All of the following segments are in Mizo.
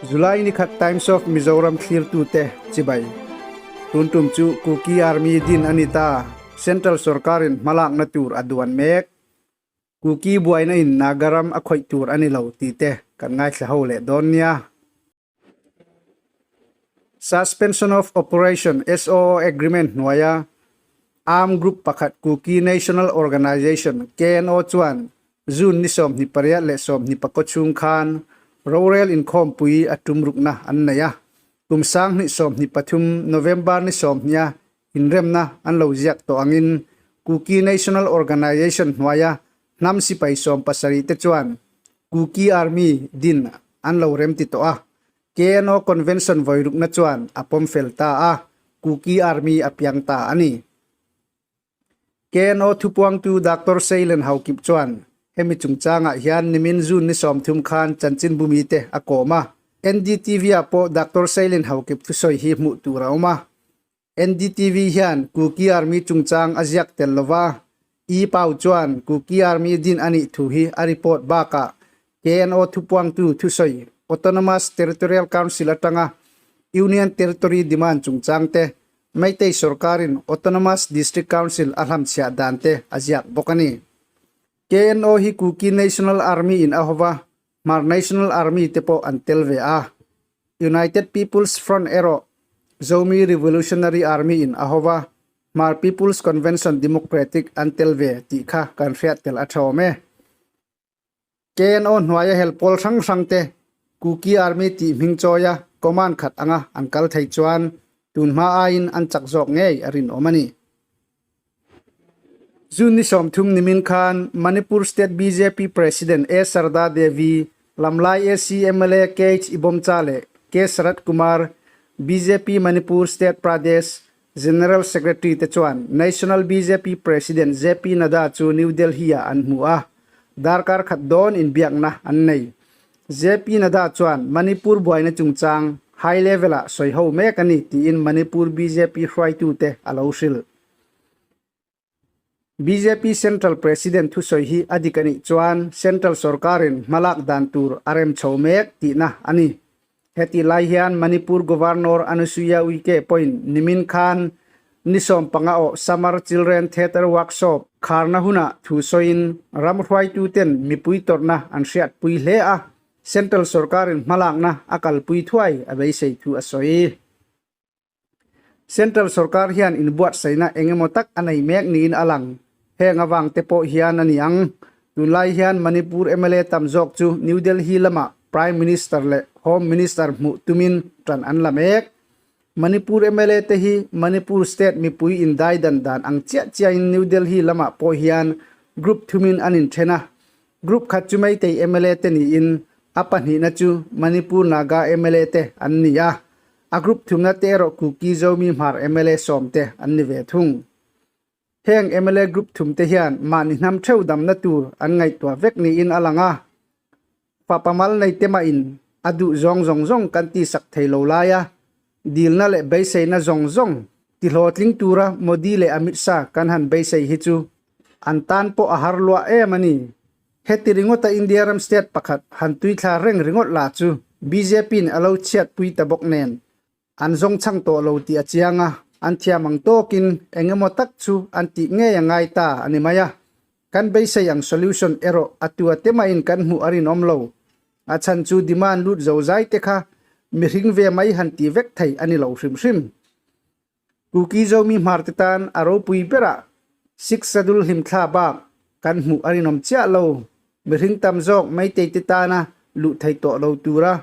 July ni khat Times of Mizoram thlirtute chibai. Tun tum chu Kuki Army din a ni ta. Central sorkarin hmalakna tur a duan mek. Kuki buaina in Nagaram a khawih tur a ni lo tih te kan ngaithla ho leh dawn nia. Suspension of Operation, SOO, Agreement hnuaia Armed group pakhat Kuki National Organization, KNO, chuan June ni 28 leh 24 chhung khan rorel inkhawmpui a tum rukna an nei a. Kum 2023 November ni 20 a inremna an lo ziak tawh angin Kuki National Organization hnuaia hnam sipai 70 te chuan Kuki Army din an lo remti tawh a. KNO Convention vawirukna chuan a pawm fel ta a, Kuki Army a piang ta a ni. KNO thupuangtu Doctor Seilen Haokip chuan hemi chungchangah hian nimin June ni 30 khan chanchinbu mite a kawm a. NDTV-ah pawh Doctor Seilen Haokip thusawi hi hmuh tur a awm a. NDTV hian Kuki Army chungchang a ziak tel lova, E Pau chuan Kuki Army din a nih thu hi a report bakah KNO thupuangtu thusawi Autonomous Territorial Council atanga Union Territory demand chungchang te Meitei sorkarin Autonomous District Council a hlamchhiah dan te a ziak bawk a ni. KNO hi Kuki National Army in a hova, Hmar National Army te pawh an tel ve a. United People's Front erawh Zomi Revolutionary Army in a hova, Hmar People's Convention Democratic an tel ve tih kha kan hriat tel a tha awm e. KNO hnuaia hel pawl hrang hrang te Kuki Army tih hming chawia command khat anga an kal thei chuan tun hma aiin an chak zawk ngei a rinawm a ni. June ni 30 nimin khan Manipur State bjp President A Sarda Devi, Lamlai AC mla KH Ibomcha leh K Sarath Kumar, bjp Manipur State Pradesh General Secretary te chuan National bjp President JP Nadda chu New Delhi-ah an hmu a, darkar khat dawn inbiakna an nei. JP Nadda chuan Manipur buaina chungchang high level-ah sawi ho mek a ni tiin Manipur bjp hruaitute a lo hrilh. Bjp Central President thusawi hi a dik a nih chuan Central sorkarin hmalak dan tur a rem chho mek tihna a ni. Heti lai hian Manipur Governor Anusuiya Uike pawhin nimin khan ni 15 aw Summer Children Theatre Workshop kharna hunah thu sawiin ram hruaituten mipui tawrhna an hriatpui hle a, Central sorkarin hmalakna a kalpui thuai a beisei thu a sawi. Central sorkar hian inbuatsaihna eng emaw tak a nei mek niin a lang. Heng avang te pawh hian a ni ang. Tunlai hian Manipur mla tam zawk chu New Delhi lamah Prime Minister leh Home Minister hmuh tumin tan an la mek. Manipur mla te hi Manipur state mipui indai dan dan ang chiah chiahin New Delhi lamah pawh hian group thumin an inthen a. Group khat chu Meitei mla te niin a pahnihna chu Manipur Naga mla te an ni a. A group thumna te erawh Kuki Zomi Hmar mla 10 te an ni ve thung. Heng mla group thum te hian mahni hnam theuh damna tur an ngaihtuah vek niin a lang a. Fapa mal nei te mahin a duh zawng zawng zawng kan tihsak thei lo lai a, dilna leh beiseina zawng zawng tihlawhtling tura Modi leh Amit Shah kan han beisei hi chu an tan pawh a har luah em a ni. Heti ringawta India ram state pakhat han tuithla reng ringawt lah chu BJP-in a lo chhiatpui ta bawk nen an zawng chhang tawh lo tih a chiang a, an thiam ang tawkin eng emaw tak chu an tih ngei a ngai ta a ni mai a. Kan beisei ang solution erawh a tua te mahin kan hmuh a rinawm lo. A chhan chu demand lut zo zai te kha mihring ve mai han tih vek thei a ni lo hrim hrim. Kuki Zomi Hmar te tan a ropui berah Six Schedule hlimthla bak kan hmuh a rinawm chiah lo. Mihring tam zawk Meitei te tana luh thei tawh lo tura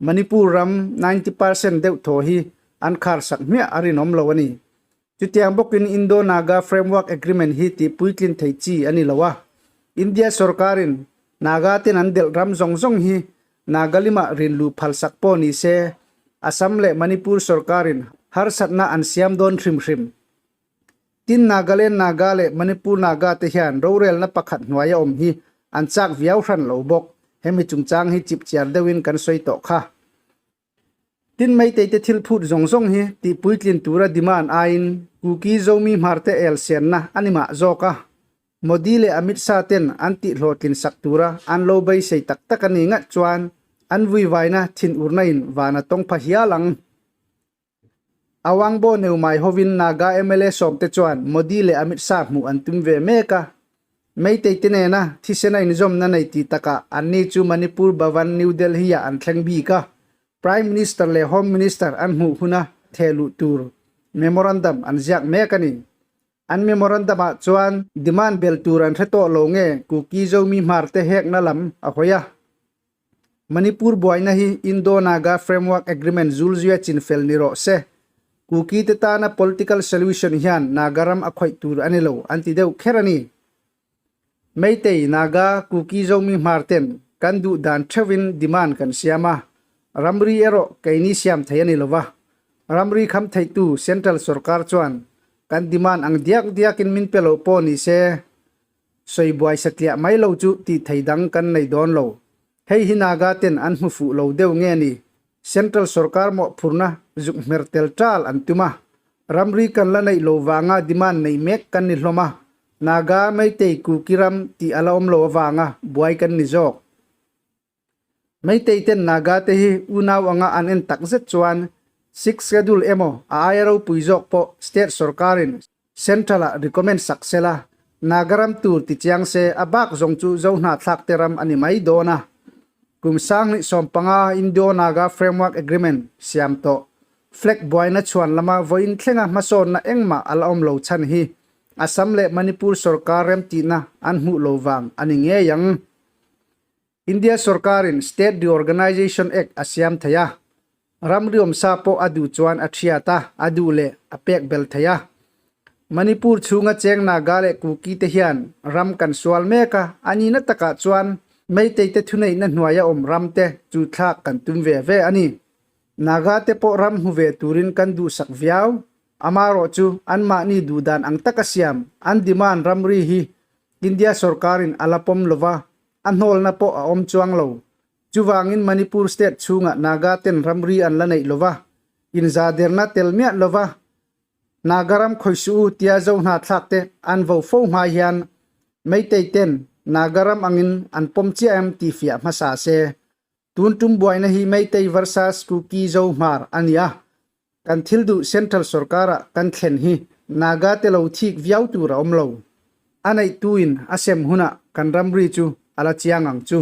Manipur ram 90% deuh thaw hi an khar sak hmiah a rinawm lo a ni. Chutiang bawkin Indo-Naga Framework Agreement hi tih puitlin thei chi a ni lo a. India sorkarin Naga ten an delh ram zawng zawng hi Nagalim-ah rinluh phalsak pawh ni se, Assam leh Manipur sorkarin harsatna an siam dawn hrim hrim. Tin, Nagaland Naga leh Manipur Naga te hian rorelna pakhat hnuaia awm hi an chak viau hran lo bawk. Hemi chungchang hi chipchiar deuhin kan sawi tawh kha. Tin, Meitei te thil phut zawng zawng hi tih puitlin tura demand aiin Kuki Zomi Hmarte el sianna a ni mah zawk a. Modi leh Amit Shah ten an tih hlawhtlin sak tura an lo beisei tak tak a ni ngat chuan An vuivaina thinurna in van a tawng pha hial ang. Awangbo Neumai hovin Naga mla sawmte chuan Modi leh Amit Shah hmuh an tum ve mek a. Meitei te nena thisena inzawmna nei ti takah anni chu Manipur Bhavan New Delhi-ah an thleng bik a. Prime Minister leh Home Minister an hmuh huna thehluh tur memorandum an ziak mek a ni. An memorandum-ah chuan demand bel tur an hre tawh lo nge Kuki Zomi Hmarte hekna lam a hawi a. Manipur buaina hi Indo-Naga Framework Agreement zulzuia chinfel ni rawh se. Kuki te tana political solution hian Naga ram a khawih tur a ni lo an ti deuh kher a ni. Meitei, Naga, Kuki Zomi Hmar ten kan duh dan theuhin demand kan siam a, ramri erawh keini siam thei a ni lova. Ramri kham theitu Central sorkar chuan kan demand ang diak diakin min pe lo pawh ni se, Sawi buai satliah mai lo chu tih thei dang kan nei dawn lo. Hei hi Naga ten an hmu fuh lo deuh nge ni? Central sorkar mawhphurna zuk hmer tel tal an tum a. Ramri kan la neih lo vanga demand nei mek kan ni hlawm a. Naga Meitei Kuki ram tih a la awm lo avanga buai kan ni zawk. Meitei ten Naga te hi unau anga an en tak zet chuan Sixth Schedule emaw a aia ropui zawk pawh state sorkarin Central ah recommend sak sela Naga ram tur ti chiang se a bak zawng chu Zohnahthlak te ram a ni mai dawn a. Kum 2015 Indo-Naga Framework Agreement siam tawh flag buaina chhuan lama vawiin thlenga hmasawnna engmah a la awm lo chhan hi Assam leh Manipur sorkar remtihna an hmuh lo vang a ni ngei ang. India sorkarin State Reorganisation Act a siam thei a, ramriawmsa pawh a duh chuan a thiat a, a duh leh a pek bel thei a. Manipur chhunga cheng Naga leh Kuki te hian ram kan sual mek a, a nihna takah chuan Meitei te thuneihna hnuaia awm ram te chu thlak kan tum ve ve a ni. Naga te pawh ram hmu ve turin kan duhsak viau. Amaherawhchu anmahni duhdan ang taka siam an demand ramri hi India sorkarin a la pawm lova, a hnawlna pawh a awm chuang lo. Chuvangin Manipur state chhungah Naga ten ramri an la neih lova, inzaderna tel miah lova Naga ram khawisuh u tia zo hna thlak te an vo fo hma hian Meitei ten Naga ram angin an pawm chiah em tih fiah hmasa se. Tun tum buaina hi Meitei versus Kuki Zo Hmar a ni a, kan thil duh Central sorkara kan thlen hi Naga te lo thik viau tur a awm lo. A neihtuin a sem hunah kan ramri chu a la chiang ang chu.